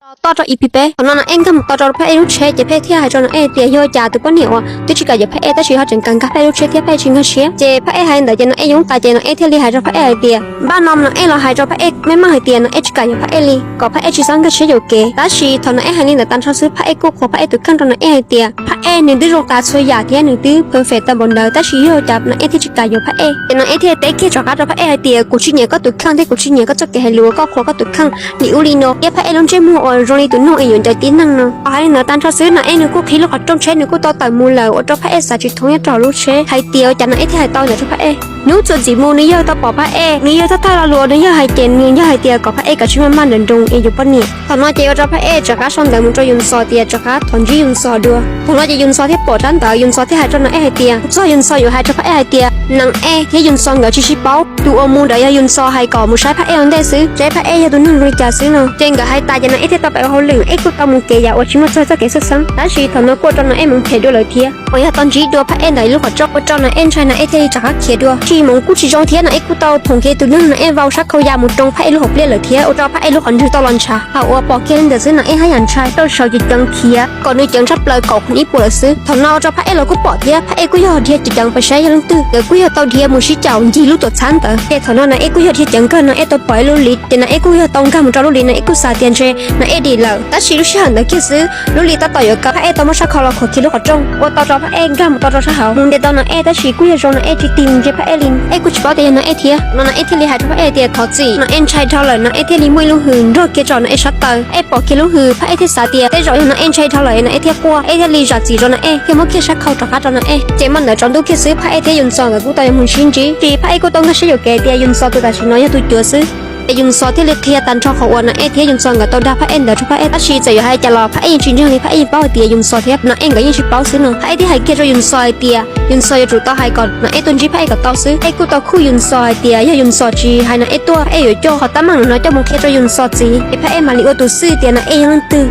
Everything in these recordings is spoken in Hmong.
Toj rau E P peb. Thaum no Na Ej nkag mus tau rau Phaj Ej lub tsheb ces Phaj Ej thiaj hais rau Na Ej tias yog cas tus poj niam uas twb tsis kam yuav Phaj Ej tab sis ho tseem kam nkag Phaj Ej lub tsheb thiab Phaj Ej tsis nkag siab. Ces Phaj Ej hais li ntawd ces Na Ej yeej ua tas ces Na Ej thiaj li hais rau Phaj Ej hais tias npaj no Na Ej los hais rau Phaj Ej meej meej hais tias Na Ej tsis kam yuav Phaj Ej li, kom Phaj Ej tsis txhob nkag siab yuam kev. Tab sis thaum Na Ej hais li ntawd tag nrho xwb Phaj Ej kuj qhuas Phaj Ej tus kheej rau Na Ej hais tias Phaj Ej nws twb zoo tas txhua yam thiab nws twb perfect tau npaum ntawd tab sis yog cas Na Ej thiaj tsis kam yuav Phaj Ej. Ces Na Ej thiaj teb kiag rov qab rau Phaj Ej hais tias kuv tsis nyiam koj tus kheej thiab kuv tsis nyiam koj txoj kev hais lus uas koj qhuas koj tus kheej li ub li no thiab Phaj Ej lub ntsej muag uas zoo li tus noog es yuav ncaws tib neeg no. Thaum hais li ntawd tag nrho xwb Na Ej nws kuj qhib lub qhov rooj tsheb nws kuj tau tawm mus lawm ua rau Phaj Ej xav tsis thoob nyob rau hauv lub tsheb hais tias ua cas Na Ej thiaj hais tau ntawd rau Phaj Ej. Hnub txuas ntxiv mus nws yog tau pom Phaj Ej, nws yog thawj thawj lo lus uas nws yog hais ces nws yog hais tias kom Phaj Ej kav tsij maj maj nrawm nroos es yuav poj niam. Thaum no ces ua rau Phaj Ej rov qab sau ntawv mus rau Yus Ntxos tias rov qab thov ntsib Yus Ntxos dua. Thaum no ces Yus Ntxos thiaj pom tsab ntawv, Yus Ntxos thiaj hais rau Na Ej hais tias txog Yus Ntxos yuav hais rau Phaj Ej hais tias Na Ej thiab Yus Ntxos nkawd tsis sib paub, tus uas mus ntawd yog Yus Ntxos hais kom mus saib Phaj Ej ua ntej xwb, seb Phaj Ej yog tus neeg zoo li cas xwb no. Ces nkawd hais tas ces Na Ej thiaj tau pais ua hauj lwm, Ej kuj tau mus kev yam uas tsis muaj txog txoj kev xwb xeeb, tab sis thaum no kuj ua rau Na Ej mus phem dua lawm thiab. Uas yog tau ntsib dua Phaj Ej ntawm ib lub qhov rooj ua rau Na Ej ntshai Na Ej thiaj li rov qab khiav dua. Tsis moov kuj tsis zoo thiab Na Ej kuj tau phoom kiag tus neeg Na Ej vau sab khau ya mus rau Phaj Ej lub hauv pliaj lawm thiab ua rau Phaj Ej lub qhov ntswg tau los ntshav. Thaum uas pom kiag li ntawd xwb Na Ej haj yam ntshai rau saum ces ceev khiav kom nws ceev tshaj plaws kaum khoom ib puas lawm xwb. Thaum no ua rau Phaj Ej los kuj pom thiab Phaj Ej kuj yog dhia ceev ceev pais saib yog leej twg, nkawd kuj yog tau dhia mus sib caum ncig lub tuam txhab ntawd. Ces thaum no Na Ej kuj yog dhia ceev kawg Na Ej tau pom ib lub li ces Na Ej kuj yog tau nkag mus rau lub li Na Ej kuj xav tias ntshe Na Ej dim lawm. Tab sis lub sij hawm ntawd kiag xwb lub li tab tom yuav kaw Phaj Ej tau muab sab khau los khuam kiag lub qhov rooj ua tau rau Phaj Ej nkag mus tau rau sab hauv mus ntes tau Na Ej tab sis kuj yog zoo Na Ej tsis tig mus ntsia Phaj Ej li, Ej kuj tsis paub tias yog Na Ej thiab. No Na Ej thiaj li hais rau Phaj Ej tias thov txim, Na Ej ntshai dhau lawm. Na Ej thiaj li muaj ib lub hws nrog kiag rau Na Ej sab taw. Ej pom kiag lub hws Phaj Ej thiaj xav tias tej zaum yog Na Ej ntshai dhau lawm Na Ej thiaj quaj, Ej thiaj li zam txim rau Na Ej thiaj muab kiag sab khau rov qab rau Na Ej. Ces hmo ntawd tsaus ntuj kiag xwb Phaj Ej thiab Yus Ntxos nkawd kuj tau yuav mus sib ntsib, tab sis Phaj Ej kuj tau nkag siab yuam kev tias Yus Ntxos tus tam sim no yog tus cuav xwb. Ces Yus Ntxos thiaj li qhia tag nrho qhov uas Na Ej thiab Yus Ntxos nkawd tau dag Phaj Ej ntawd rau Phaj Ej, tab sis txawm yuav hais cas los Phaj Ej yeej tsis ntseeg li, Phaj Ej yeej paub hais tias Yus Ntxos thiab Na Ej nkawd yeej tsis paub xwb no. Phaj Ej thiaj hais kiag rau Yus Ntxos hais tias Yus Ntxos yuav tsum tau hais kom Na Ej tuaj ntsib Phaj Ej kom tau xwb. Ej kuj tau khuj Yus Ntxos hais tias yog Yus Ntxos tsis hais Na Ej tuaj, Phaj Ej yuav coj qhov tab meeg no coj mus qhia rau Yus Ntxos txiv, es Phaj Ej mam li ua tus xwb tias Na Ej yog leej twg.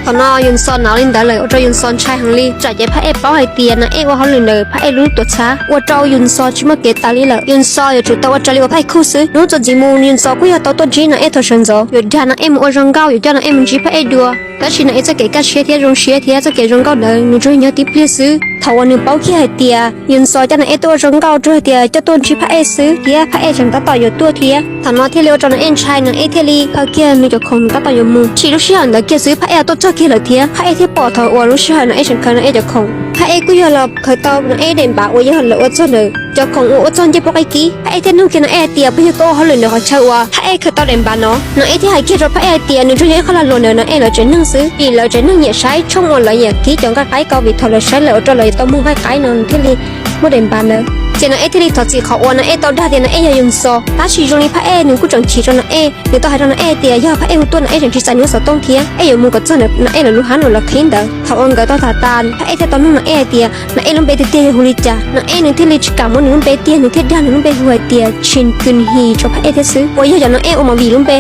Thaum no Yus Ntxos hnov li ntawd lawm ua rau Yus Ntxos ntshai heev li, tsam ces Phaj Ej paub hais tias Na Ej ua hauj lwm ntawm Phaj Ej lub tuam txhab, ua rau Yus Ntxos tsis muaj kev tas li lawm. Yus Ntxos yuav tsum tau ua raws li uas Phaj Ej khuj xwb. Hnub txuas ntxiv mus Yus Ntxos kuj yog tau tuaj ntsib Na Ej thaum sawv ntxov, yuav dag Na Ej mus ua zoo nkauj, yuav coj Na Ej mus ntsib Phaj Ej dua. Tab sis Na Ej txoj kev kaj siab thiab zoo siab thiab txoj kev zoo nkauj ntawd nws tsuas nyob tib pliag xwb. Thaum uas nws paub kiag hais tias Yus Ntxos coj Na Ej tuaj ua zoo nkauj tsuas hais tias coj tuaj ntsib Phaj Ej xwb thiab Phaj Ej tseem tab tom yuav tuaj thiab. Thaum no thiaj li ua rau Na Ej ntshai, Na Ej thiaj li khaws kiag nws cov khoom tab tom yuav mus. Tsis, lub sij hawm ntawd kiag xwb Phaj Ej tuaj txog kiag lawm thiab Phaj Ej thiaj pom thaum uas lub sij hawm Na Ej tseem khaws Na Ej cov khoom. Phaj Ej kuj yog los khaws tau Na Ej daim npav uas yog lawv ua txog ntawm cov khoom uas ua txog ncej puab qaib kib. Phaj Ej thiaj nug kiag Na Ej hais tias puas yog koj ua hauj lwm ntawm qhov chaw uas Phaj Ej khaws tau daim npav no? Na Ej thiaj hais kiag rau Phaj Ej hais tias nws nrog nyob ib qho lag luam ntawm Na Ej lawv tsev neeg xwb, vim lawv tsev neeg nyiam saib tshooj uas lawv nyiam kib cov nqaij qaib ko, vim thaum lawv saib lawv ua rau lawv tau muag nqaij qaib no nws thiaj li muaj daim npav ntawd. Ces Na Ej thiaj li thov txim qhov uas Na Ej tau dag tias Na Ej yog Yus Ntxos, tab sis zoo li Phaj Ej nws kuj tseem chim rau Na Ej, nws tau hais rau Na Ej tias yog Phaj Ej hu tuaj Na Ej tseem tsis txais nws lub xov tooj thiab, Ej yuav mus kom txog Na Ej lawv lub hab no lawv qhib ntawd. Thaum uas nkawd tau tham tas Phaj Ej thiaj tau nug Na Ej hais tias Na Ej lub npe tiag tiag yog hu li cas. Na Ej nws thiaj li tsis kam muab nws lub npe tiag, nws thiaj dag nws lub npe hu hais tias Tshis Kws His rau Phaj Ej thiab xwb, uas yog cov Na Ej ua movie lub npe.